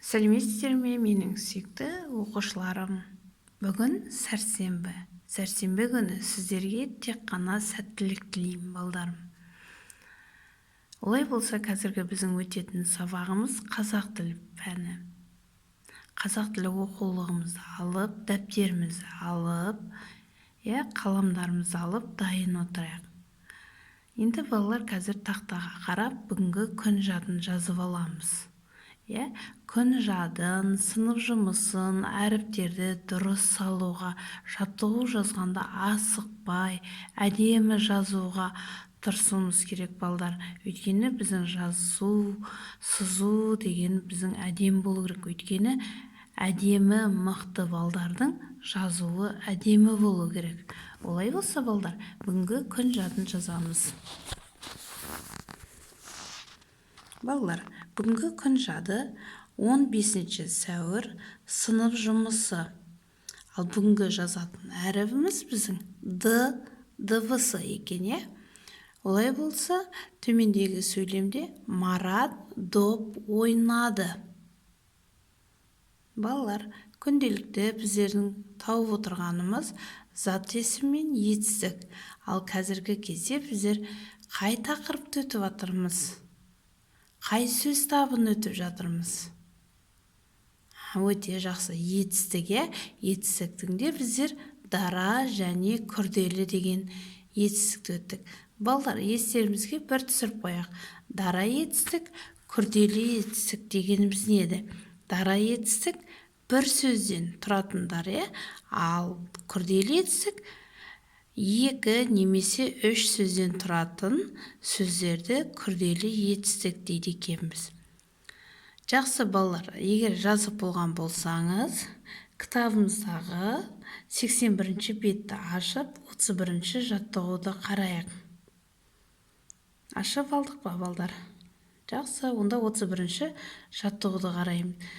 Сәлеметсіздер ме, менің сүйікті оқушыларым! Бүгін сәрсенбі. Сәрсенбі күні сіздерге тек қана сәттілік тілеймін, балдарым. Олай болса, қазіргі біздің өтетін сабағымыз қазақ тілі пәні. Қазақ тілі оқулығымызды алып, дәптерімізді алып, иә, қаламдарымызды алып дайын отырайық. Енді, балалар, қазір тақтаға қарап, бүгінгі күн жадын жазып аламыз. Иә, күн жадын, сынып жұмысын, әріптерді дұрыс салуға, жаттығу жазғанда асықпай, әдемі жазуға тырысуымыз керек, балдар. Өйткені біздің жазу, сызу деген біздің әдемі болу керек. Өйткені әдемі, мықты балдардың жазуы әдемі болу керек. Олай болса, балдар, бүгінгі күн жадын жазамыз. Балалар, бүгінгі күн жады 15 сәуір, сынып жұмысы. Ал бүгінгі жазатын әрібіміз біздің Д дыбысы екен, иә? Олай болса, төмендегі сөйлемде Марат доп ойнады. Балалар, күнделікті біздердің тауып отырғанымыз зат есім мен етістік. Ал қазіргі кезде біздер қай тақырыпты өтіп жатырмыз? Қай сөз табын өтіп жатырмыз? Өте жақсы, етістік, иә? Етістіктің де біздер дара және күрделі деген етістікті өттік. Балалар, естерімізге бір түсіріп қояйық. Дара етістік, күрделі етістік дегеніміз не еді? Дара етістік бір сөзден тұратындар, иә? Ал күрделі етістік екі немесе үш сөзден тұратын сөздерді күрделі етістік дейді екенбіз. Жақсы, балалар, егер жазып болған болсаңыз, кітабымыздағы 81-ші бетті ашып, 31-ші жаттығуды қарайық. Ашып алдық па, балдар? Жақсы, онда 31-ші жаттығуды қараймыз.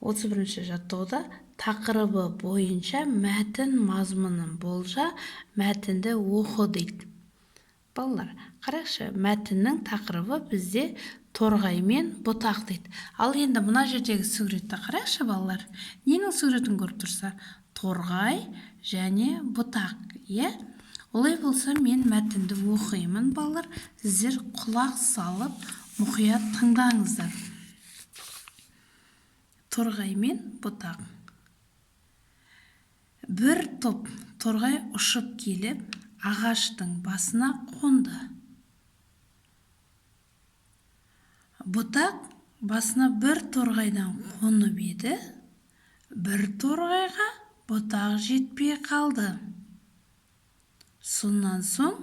31-ші жаттығуда тақырыбы бойынша мәтін мазмұнын болжа, мәтінді оқы дейді. Балалар, қарайықшы, мәтіннің тақырыбы бізде торғай мен бұтақ дейді. Ал енді мына жердегі суретті қарайықшы, балалар. Ненің суретін көріп тұрса? Торғай және бұтақ, иә? Олай болса, мен мәтінді оқимын, балалар. Сіздер құлақ салып, мұқият тыңдаңыздар. Торғай мен бұтақ. Бір топ торғай ұшып келіп, ағаштың басына қонды. Бұтақ басына бір торғайдан қонып еді, бір торғайға бұтақ жетпей қалды. Сонан соң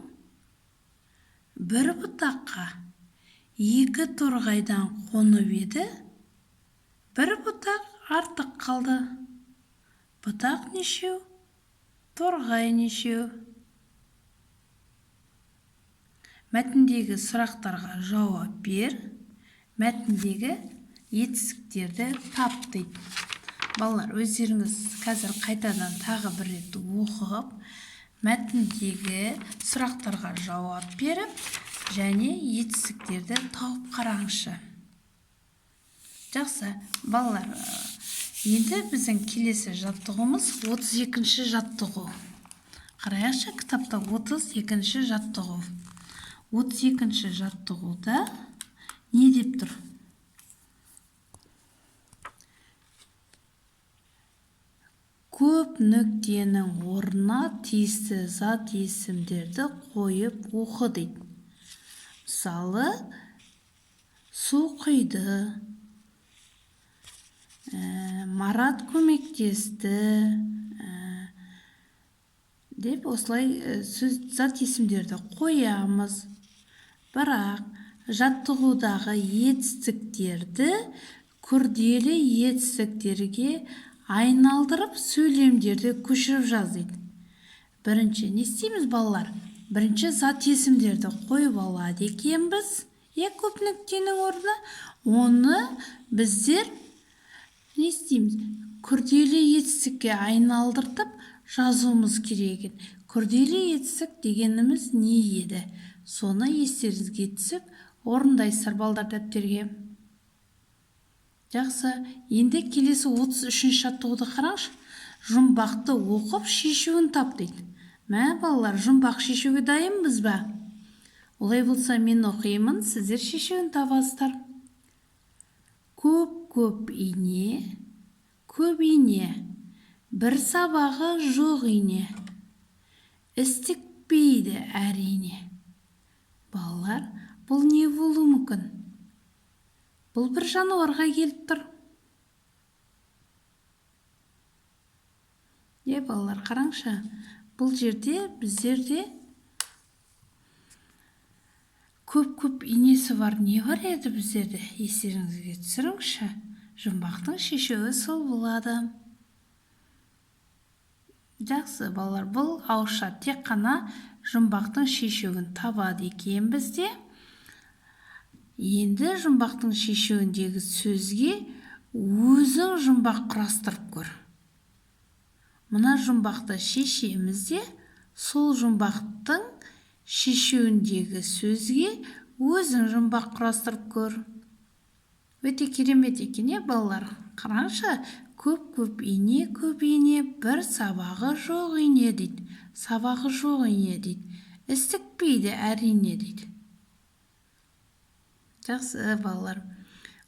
бір бұтаққа екі торғайдан қонып еді, бір бұтақ артық қалды. Бұтақ нешеу, торғай нешеу? Мәтіндегі сұрақтарға жауап бер, мәтіндегі етістіктерді тап дейді. Балалар, өздеріңіз қазір қайтадан тағы бір рет оқып, мәтіндегі сұрақтарға жауап беріп, және етістіктерді тауып қараңызшы. Жақсы, балалар, енді біздің келесі жаттығуымыз 32-ші жаттығу. Қарайықшы, кітапта 32-ші жаттығу. 32-ші жаттығуда не деп тұр? Көп нүктенің орнына тиісті зат есімдерді қойып оқы дейді. Мысалы, су құйды, Марат көмектесті, деп осылай сөз зат есімдерді қоямыз. Бірақ жаттығудағы етістіктерді күрделі етістіктерге айналдырып сөйлемдерді көшіріп жаз дейді. Бірінші не істейміз, балалар? Бірінші зат есімдерді қойып алады екенбіз. Иә, көп нүктенің орнына оны біздер не істейміз? Күрделі етістікке айналдыртып жазуымыз керек екен. Күрделі етістік дегеніміз не еді? Соны естеріңізге түсіп орындайсыздар, балдар, дәптерге. Жақсы. Енді келесі 33-ші жаттығуды қараңызшы. Жұмбақты оқып шешуін тап дейді. Мә, балалар, жұмбақ шешуге дайынбыз ба? Олай болса мен оқимын, сіздер шешуін табасыздар. Көп-көп ине, көп ине, бір сабағы жоқ ине. Іс тікпейді әрине. Балалар, бұл не болуы мүмкін? Бұл бір жануарға келіп тұр. Е, балалар, қараңшы. Бұл жерде біздерде көп-көп инесі бар. Не бар еді біздерде? Естеріңізге түсіріңізші. Жұмбақтың шешуі сол болады. Жақсы, балалар, бұл ауызша тек қана жұмбақтың шешуін табады екенбіз де. Енді жұмбақтың шешуіндегі сөзге өзің жұмбақ құрастырып көр. Мына жұмбақты шешеміз де, сол жұмбақтың шешуіндегі сөзге өзің жұмбақ құрастырып көр. Өте керемет екен, е, балалар? Қараңызшы, көп-көп ине, көп ине, бір сабағы жоқ ине дейді. Сабағы жоқ ине дейді. Іс тікпейді әрине дейді. Жақсы, балалар.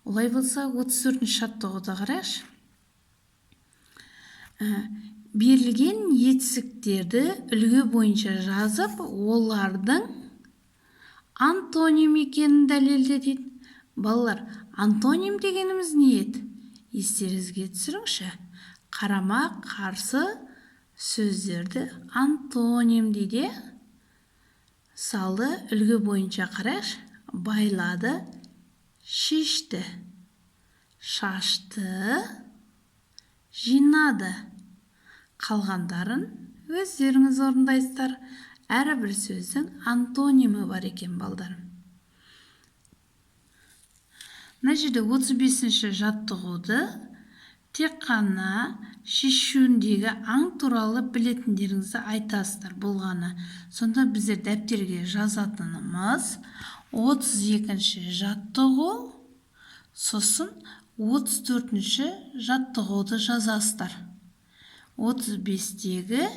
Олай болса 34-ші жаттығуды қарайықшы. Берілген етістіктерді үлгі бойынша жазып, олардың антоним екенін дәлелде дейді. Балалар, антоним дегеніміз не еді? Естеріңізге түсіріңізші. Қарама қарсы сөздерді антоним дейді. Мысалы, үлгі бойынша қарайықшы. Байлады, шешті, шашты, жинады. Қалғандарын өздеріңіз орындайсыздар. Әрбір сөздің антонимі бар екен, балдар. Мына жерде 35-ші жаттығуды тек қана шешуіндегі аң туралы білетіндеріңізді айтасыздар болғаны. Сонда біздер дәптерге жазатынымыз 32-ші жаттығу, сосын 34-ші жаттығуды жазасыздар. 35-тегі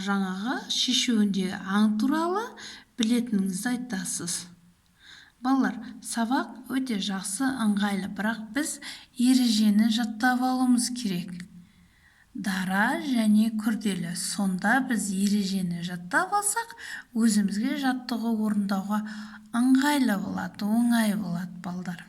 жаңағы шешуіндегі аң туралы білетініңізді айтасыз. Балалар, сабақ өте жақсы, ыңғайлы, бірақ біз ережені жаттап алуымыз керек. Дара және күрделі. Сонда біз ережені жаттап алсақ, өзімізге жаттығу орындауға ыңғайлы болады, оңай болады, балдар.